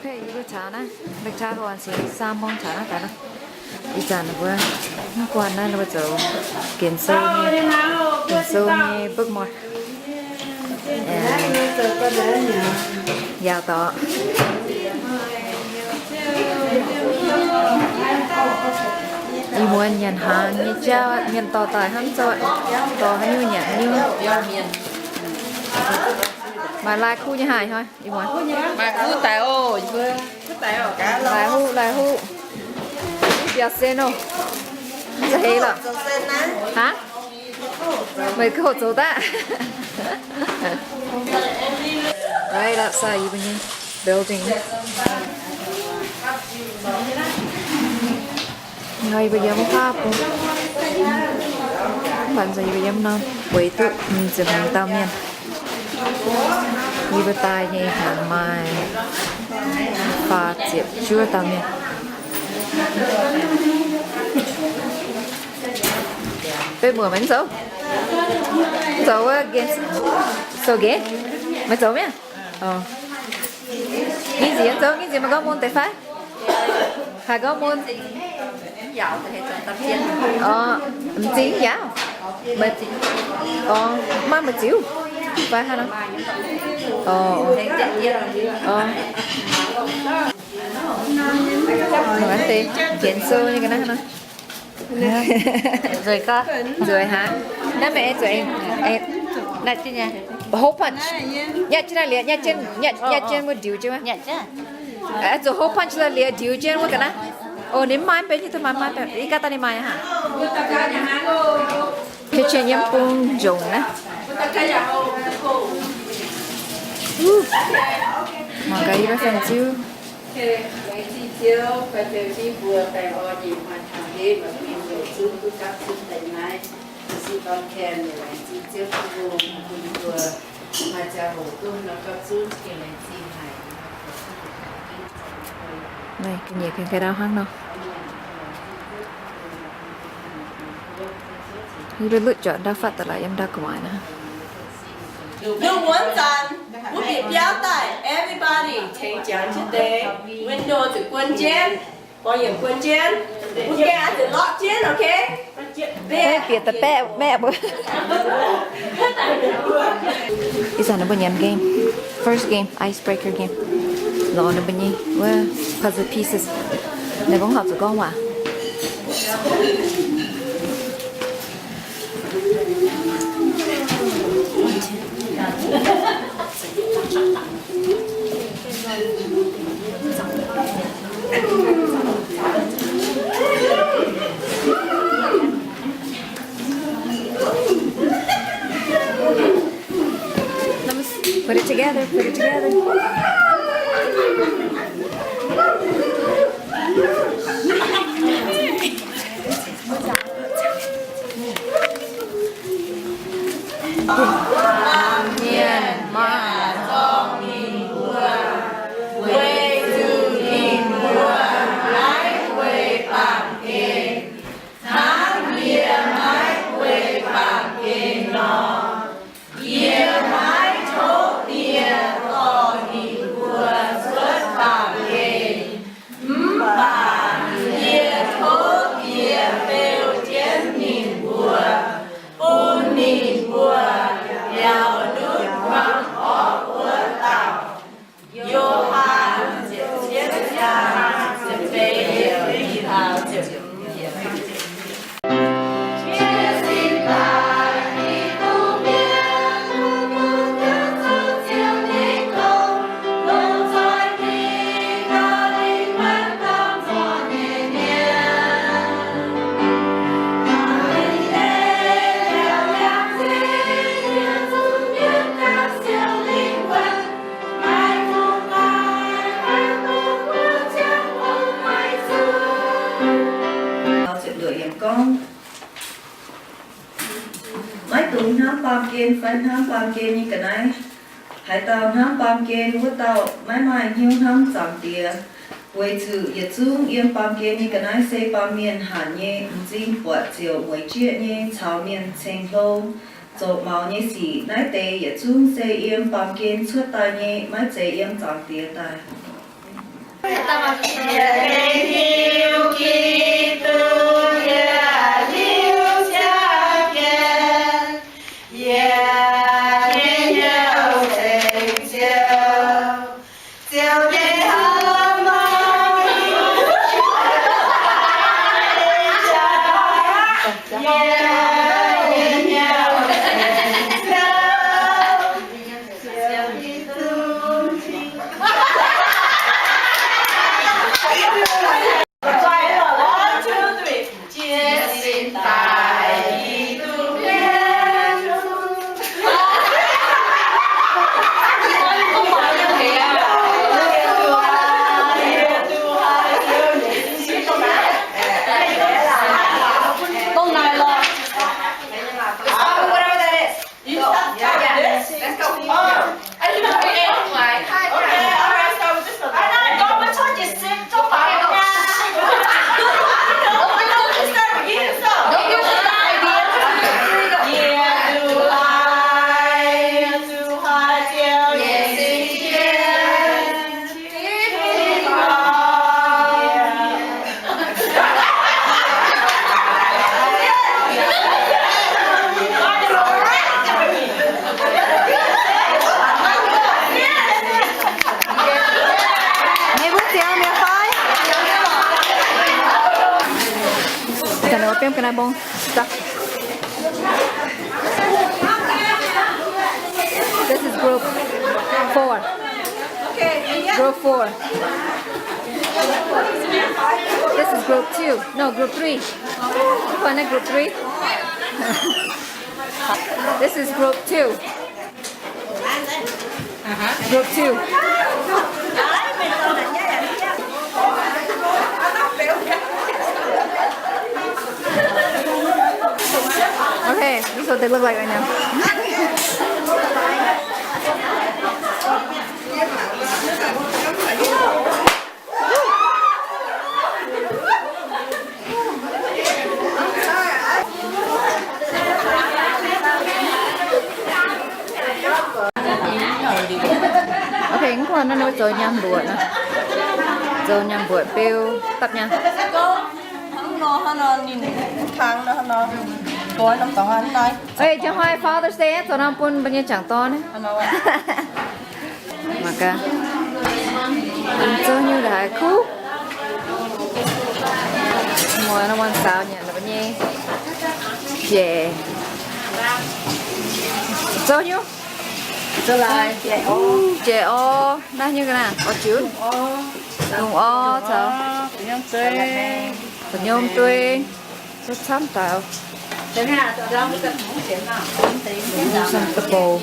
Yie mbuo caux naaiv, mbuo caux haaix sic saam mong caux naaiv daaih nor. Ih zanc ninh mbuo mv guanh naaiv ninh mbuo zoux Gen Sou nyei, Gen Sou nyei bookmark. Yaac dorh ih muonz nyanc hnaangx nyei jauv, mienh dorh daaih hnangv zoux, dorh haaix nyungc nyanc haaix nyungc. Maaih laai kuv nyei haih hnoi. Ih muonz maaih kuv daaih oc. Laai huv, laai huv. Biaux sen oc. Za'eix lorqc. Haa? Meih gouv zoux daaih. Right outside yie mbuo nyei building. Nor yie mbuo yiem wuov baav bung. Mv baac nzunc yie mbuo yiem nor weic duqv hmz ziepc hmz dauh mienh. Yie mbuo daaih nyei hnaangx maaih faah ziepc juov dauh mienh. Beiv muoc maiv zoux, zoux wuov Gen Sou geh, maiv zoux mi'aqv. Nyic ziepc yiem zoux, nyic ziepc maaih gorngv mun deix fai? Haaix gorngv mun? M'zing yaac, maiv ziux fai haaix nor? Mv deix Gen Sou nyei ga'naaiv nor. Nzueic aqv. Naaiv meih nzueic, naaiv whole bunch. Nyatv jienv naaiv liuz, nyatv jienv, nyatv jienv wuov ndiux jienv wuov. Zuqc whole bunch liuz ndiux jienv wuov ga'naaiv. O, ninh mv maaih benx nyei, duqv maaih, maaih benx. Ih gaav daaih ninh maaih aqv. Kitchen yiem bung njongc naaiv. Mangc gaax yie mbuo fanh-ziu. Naaiv ga'nyiec ga'ndau hnangv nor. Yie mbuo lutv juangc ndau fatv daaih laaix yiem ndau gu'nguaaic naaiv. Lungh muonz zanc wuov bieqc biauv daaih, everybody tengx jangx jienv deix, window zuqc guon jienv, borqv yiemc guon jienv, wuov gaengh oix zuqc lorqc jienv, okay? Bieqc da'baeqv maeqv mbuo. Ih zanc ninh mbuo nyanc game, first game, icebreaker game. Lorz ninh mbuo nyei wuov puzzle pieces. Ninh mbuo mv horpc zuqc gorngv waac. Put it together, put it together. Baamh mienh mangc zorng ninh mbuo, weic zuqc ninh mbuo maiv weic baamh gen, hnangv yie maiv weic baamh gen nor. Yie maiv tov Die dorh ninh mbuo cuotv baamh gen, mv baac yie tov Die beu jienv ninh mbuo, bun ninh mbuo biaux ndutv hmuangv orqv wuov dauh. Yo^han ziepc cietv zaang ziepc feix yiemc mingh taux ziepc hmz yiemc. Maiv dungx hnamv baamh gen fai hnamv baamh gen nyei ga'naaiv. Haaix dauh hnamv baamh gen wuov dauh maiv maaih hnyouv hnamv Zaangc Diex, weic zuqc yietc zungv yiem baamh gen nyei ga'naaiv se baamh mienh hanc nyei, m'zing buatc ziouc mueiz jieqv nyei, caux mienh ceng-hlo, zoux maux nyei sic. Naaiv deix yietc zungv se yiem baamh gen cuotv daaih nyei, maiv zeiz yiem Zaangc Diex daaih. Maiv buov ziangx mi'aqv fai? Ga'naaiv biomv ga'naaiv mbong. Stop. This is group four. Group four. This is group two. No, group three. Which one is group three? This is group two. Group two. Okay, this is what they look like right now. Okay, mv kuanh naaiv ninh mbuo zoux nyaanh mbuoqc naaiv. Zoux nyaanh mbuoqc beu dapv nyaanh. Oi, jang hnoi Father's Day zoux norm bun mbuo nyei jangx dorn naaiv. Mangc gaax. Zouv nyungc ndongc haaix kuv. Muoz nor muoz saaux nyanc ninh mbuo nyei bieic. Zouv nyungc. Bieic orv. Naaiv nyungc ga'naaiv orv jiuv. Dungz orv caux gu'nyuoz dueiv. Zouv camv daaih. Some double.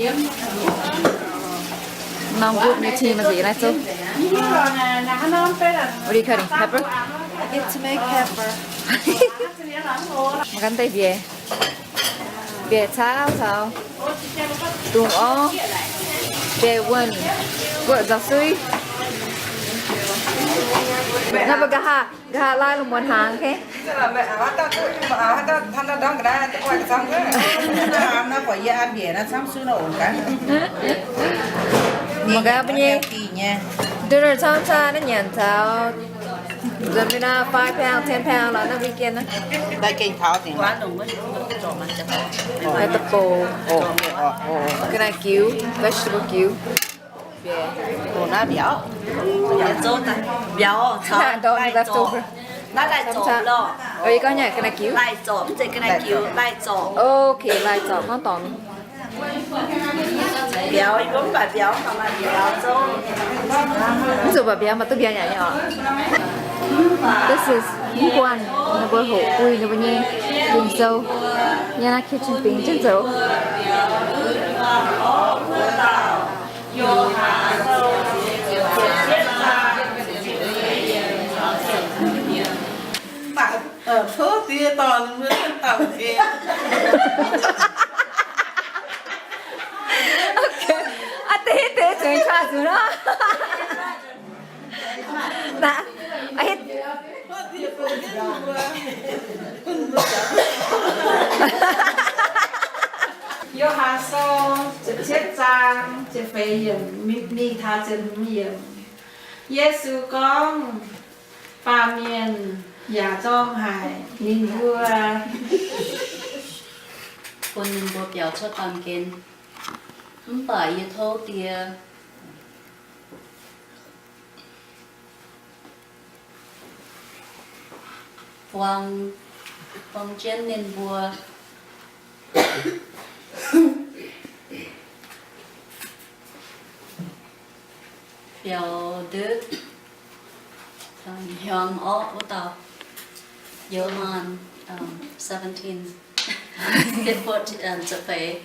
Norm group nyei team maaih ziex naaiv zouv. What do you cutting? Pepper? It's my pepper. Mangc gaax deix mbiaec. Mbiaec cauv caux dungz orv, mbiaec wuonh, wuoqv nzauh suiv. Naaiv mbuo nqa'haav, nqa'haav lai lungh muonz hnaangx, okay? Mangc gaax mbuo nyei dinner camv caa naaiv nyanc caux nzunc mingh naaiv five pound, ten pound lorz naaiv weekend naaiv. Vegetable, ga'naaiv-giux, vegetable giux. Mbiauz, mbiauz, caux lai-zorpc. Naaiv lai-zorpc lorh. Ih gorngv nyei ga'naaiv-giux. Lai-zorpc, mv zeiz ga'naaiv-giux, lai-zorpc. Okay, lai-zorpc gorngv dorngc. Mbiauz, yie mbuo mv baac mbiauz, mv baac maaih mbiauz zouv. Mv zuqc baac mbiauz, maaih duqv mbiauz yaac nyei oc. This is mv guanh ninh mbuo hoqc buih ninh mbuo nyei dingc sou. Yiem naaiv kitchen bingx jienv zoux. Tov diex dorh ninh mbuo dauh diex. Aa, deix deix zuqc qaqv zuqc nor. Naaiv, aa, Yo^han Sou ziepc cietv zaang ziepc feix yiemc mingh taux ziepc hmz yiemc. Yesu gorngv, Baamh mienh yaac zorng haic ninh mbuo, bun ninh mbuo biaux cuotv baamh gen. Mv baac yie tov Die buang, buang jienv ninh mbuo biaux ndutv hiuang orqv wuov dauh. Yo^han, um, seventeen, fifteen, um, za'feix,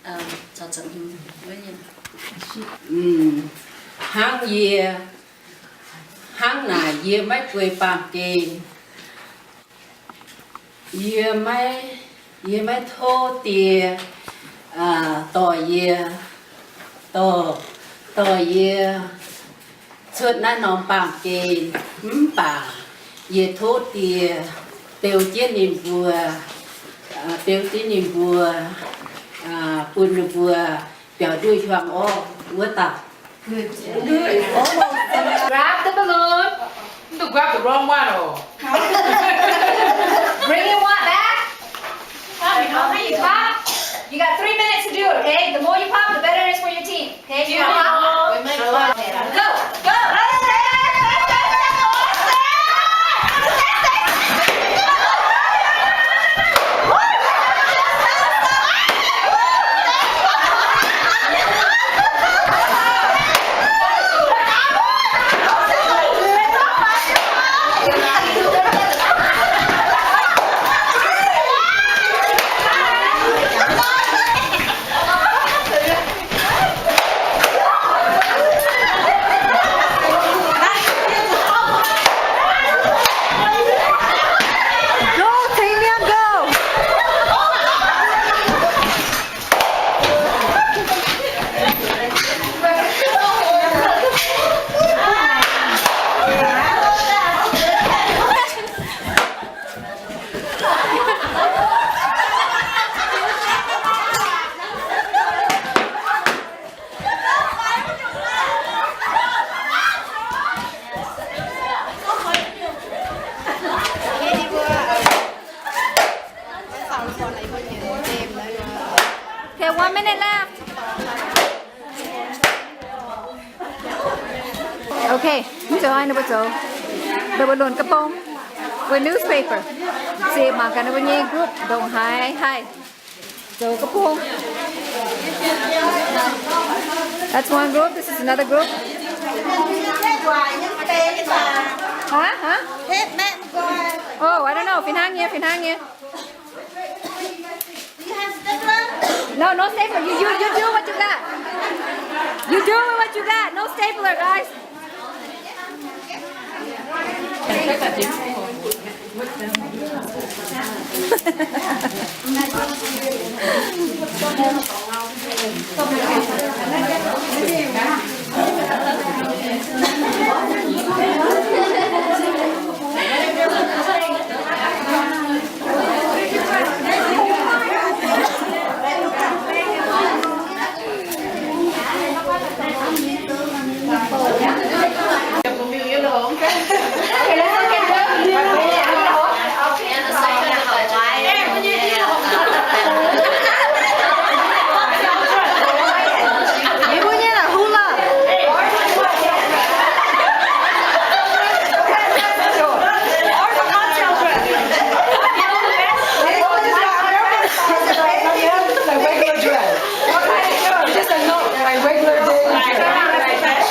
um, za'feix. Hnangv yie, hnangv naaic yie maiv guei baamh gen. Yie maiv, yie maiv tov Die, aa, dorh yie, dorh, dorh yie cuotv naaiv norm baamh gen. Mv baac yie tov Die beu jienv ninh mbuo, aa, beu jienv ninh mbuo, aa, bun ninh mbuo biaux nduov hiuang orqv wuov dauh. Grab the balloon. You grab the wrong one, oh. Bring your one back. Pop, you know how you pop? You got three minutes to do it, okay? The more you pop, the better it is for your team. Okay, you wanna pop? Go, go. Go, Team Young, go! Okay, one minute left. Okay, mv zoux haaix, ninh mbuo zoux, ninh mbuo luonx ga'bong with newspaper. Se mangc gaax ninh mbuo nyei group ndongc haaix haih zoux ga'bong. That's one group. This is another group. Huh? Huh? Oh, I don't know. Fih hnangv nyei, fih hnangv nyei. You have stapler? No, no stapler. You, you, you do what you got. You do what you got. No stapler, guys. My regular dress. Just a note, my regular day dress.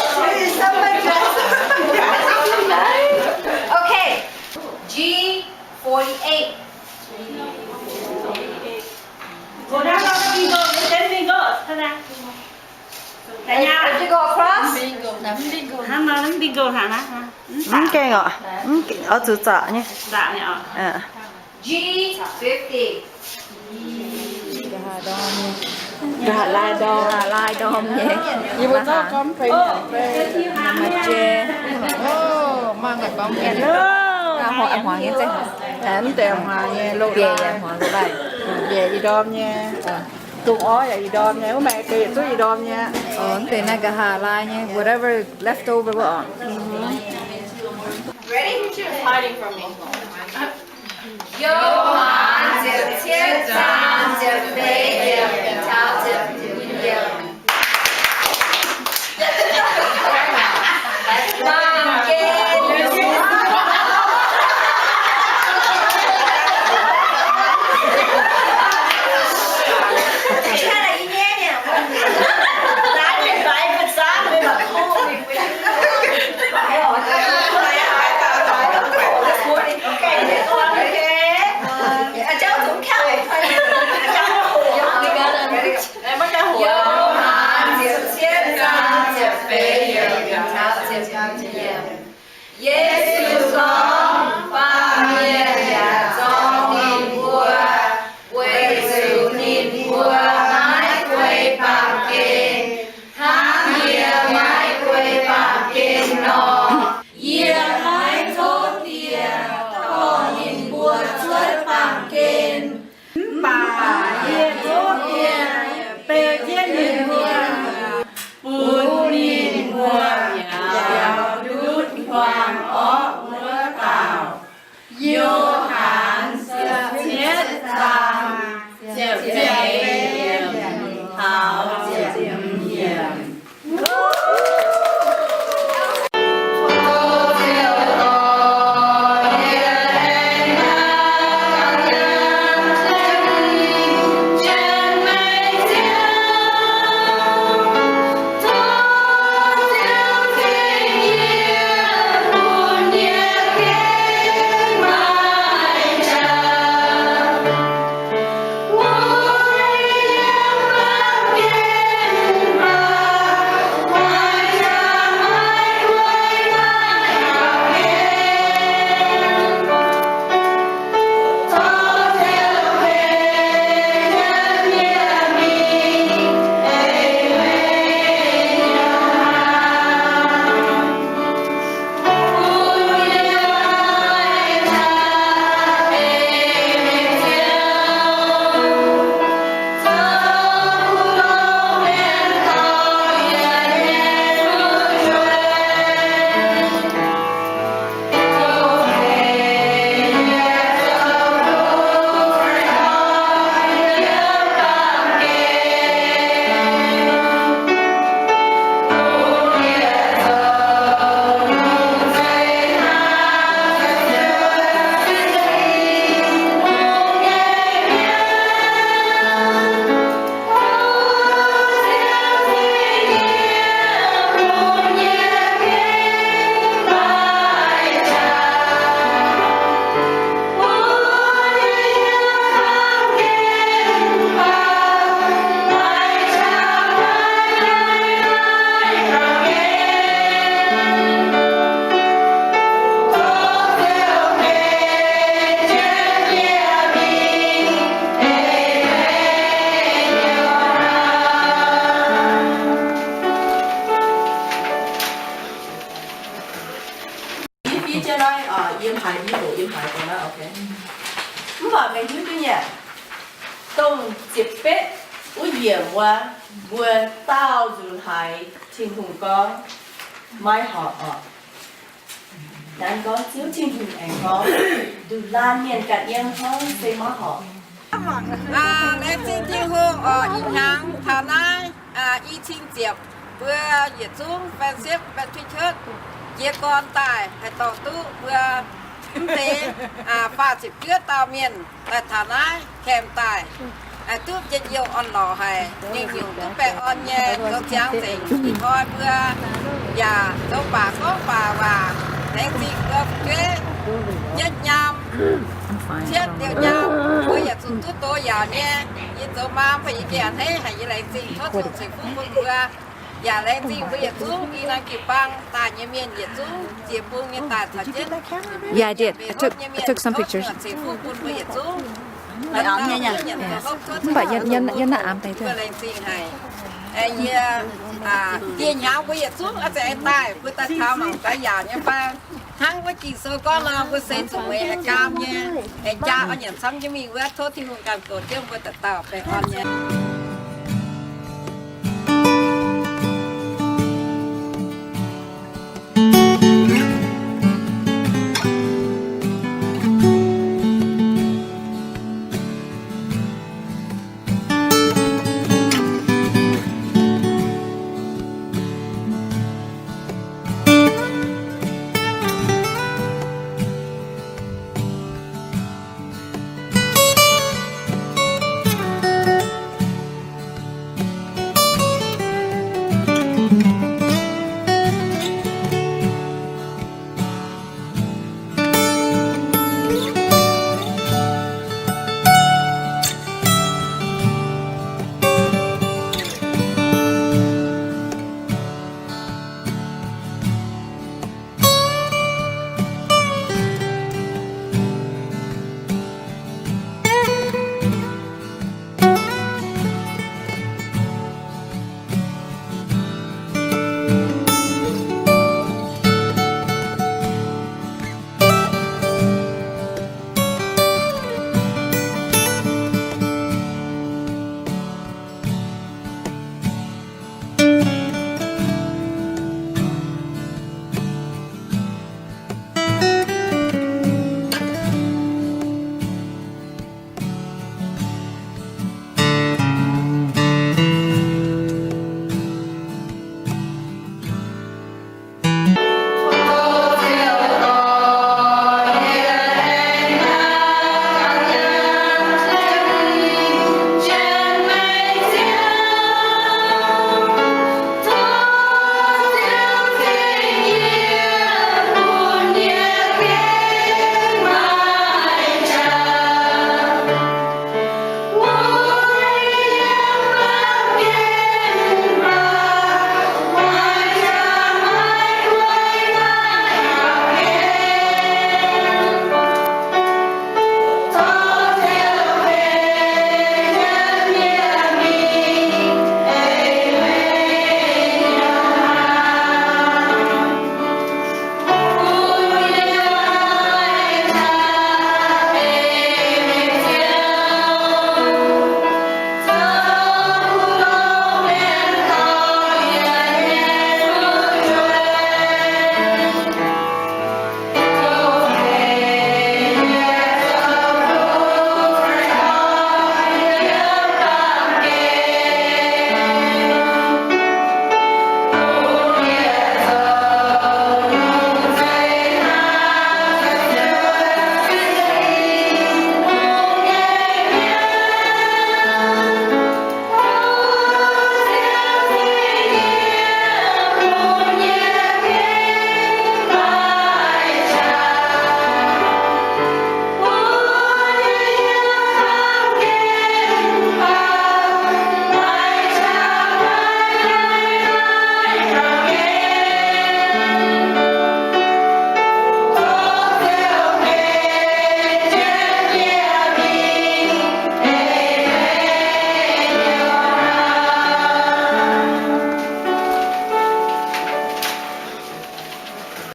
Okay, G forty-eight. If you go across, mv gaengh oc, mv gaengh, oix zuqc zaqc nyei. G fifty. Nqa'haav lai ndorm, nqa'haav lai ndorm nyei. Maaih jai. Hmuangx nyei, mv deix hmuangx nyei, loz-lai. Mbiec i ndorm nyei. Dongh oix yaac ih ndorm nyei, wuov maengx deix yietc zungv ih ndorm nyei. Mv deix naaiv nqa'haav laai nyei, whatever left over wuov oc. Ready? She was hiding from me. Yo^han ziepc cietv zaang ziepc feix yiemc taux ziepc nyeic yiemc. Yo^han ziepc cietv zaang ziepc feix yiemc taux ziepc nyeic yiemc. Yesu gorngv, baamh mienh yaac zorng ninh mbuo, weic zuqc ninh mbuo maiv guei baamh gen, hnangv yie maiv guei baamh gen nor. Yie maiv tov dieh dorh ninh mbuo cuotv baamh gen, mv baac yie tov dieh beu jienv ninh mbuo, bun ninh mbuo biaux ndutv hmuangx orqv wuov dauh. Yo^han ziepc cietv zaang ziepc feix yiemc taux ziepc nyeic yiemc. Yie fiev jienv naaiv, yiem haaix yie hoqc yiem haaix dongh naaiv, okay. Mv baac meih hiuv duqv nyei, dongh ziepc betv wuov yiemc wuov, mbuo daauh nzunc haiz Tin-Hungh gorngv, maiv horpc oc. Nanv gorngv Ziouv Tin-Hungh aengx gorngv, nduqc laanh mienh ganh yiem hnangv se maiv horpc. Laengz zingh Tin-Hungh oc, ih hnyangx taux naaiv i cin ziepc, mbuo yietc zungv Friendship Baptist Church jiez gorn daaih haih dorh duqv mbuo mv deix faah ziepc juov dauh mienh daaih taux naaiv camp daaih, duqv njien-youh orn-lorqc haic, mingh nyungc duqv baengh orn nyei, zoux ziangx nzengc. Ih hnoi mbuo yaac zoux baac gorngv baac waac, laengz zingh mbuo fu'jueiv nyetv nyaam, cietv liouh nyaam, mbuo yaac zuqc duqv doz yaauc nyei. Yie zoux maa mv baac yie gengh a'hneiv haic, yie laengz zingh tov Tin-Hungh ceix fuqv bun mbuo. Yaac laengz zingh mbuo yietc zungv i naaiv jiu-baang daaih nyei mienh yietc zungv, ziex bung nyei daaih caux jienv. Yeah, I did. I took, I took some pictures. Ceix fuqv bun mbuo yietc zungv. Mv baac yie, yie, yie naaiv aamx deix. Mbuo laengz zingh haic. Yie, dieh hnyangx mbuo yietc zungv oix zuqc aengx daaih, mbuo daaih taux mangc gaax yaauc nyei fai. Hnangv wuov Ging-Sou gorngv nor, mbuo se zuqc mueiz haiz gaam nyei, aengx jaa oix nyanc camv jienv mingh wuov. Tov Tin-Hungh ganh goux jienv mbuo dauh dauh baengh orn nyei.